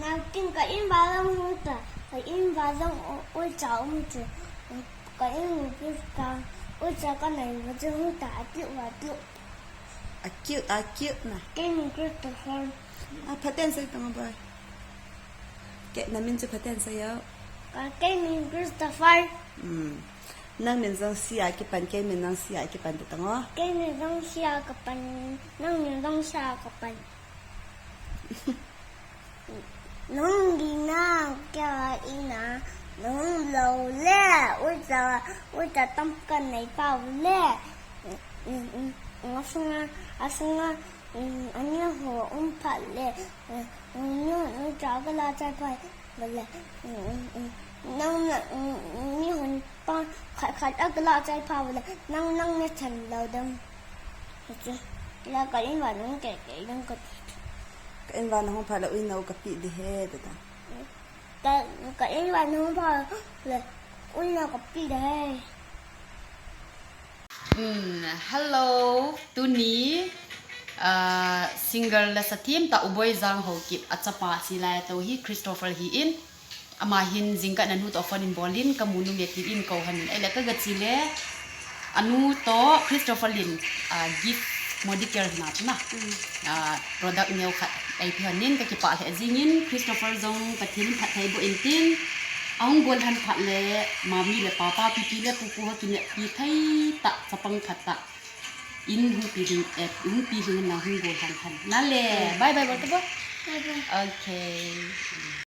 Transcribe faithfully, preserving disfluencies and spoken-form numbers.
Akin ka in ba lang hung ta, ka in ba lang u cha um chu. Ka in u pi ka u cha ka nai ba chu hung ta a tiu a tiu. A cute, a cute na. Kei min Christopher. A phaten sai tang ba. Kei na min chu phaten sai yo. Ka kei min Christopher. Hmm. Nang min jong sia kipan, kei min nang sia kipan ta tang o. Kei min jong sia kapan, nang min jong sia kapan. Nung dina kya ina nung lo le uta uta tam kan nei pau le. Asunga asunga ania ho um pha le. Nung nung cha ka la cha pha le. Nang na mi hon pa khat khat a ka la cha pha le. Nang nang ne chan lo dam. Hichu. La ka in va nung ke ke dang ka. Ka in va nung pha la ui nau ka pi de he de da. Ka ka in va nung pha le ui nau ka pi de he. Mm, hello, tuni uh, singer le sathiem ta Uboi Jang Haokip a chapa si lai to hi Christopher hi in. Ama hin jingkah na nu to phone in bolin ka mu nu me tin in ko hanin. Ai le ka ga chi le anu to Christopher Lin uh, gift modicare na na. Uh, product neo khat ai pi hanin ka kipa le jingin Christopher jong ka thin phat thai bo in tin. Ahung gol han phat le mami le papa pipi le pupu ha kine pi thai ta chapang phat ta. In hung pi ding eh hung pi ding na hung gol han han. Na le bye bye bol ta bo. Bye bye. Okay.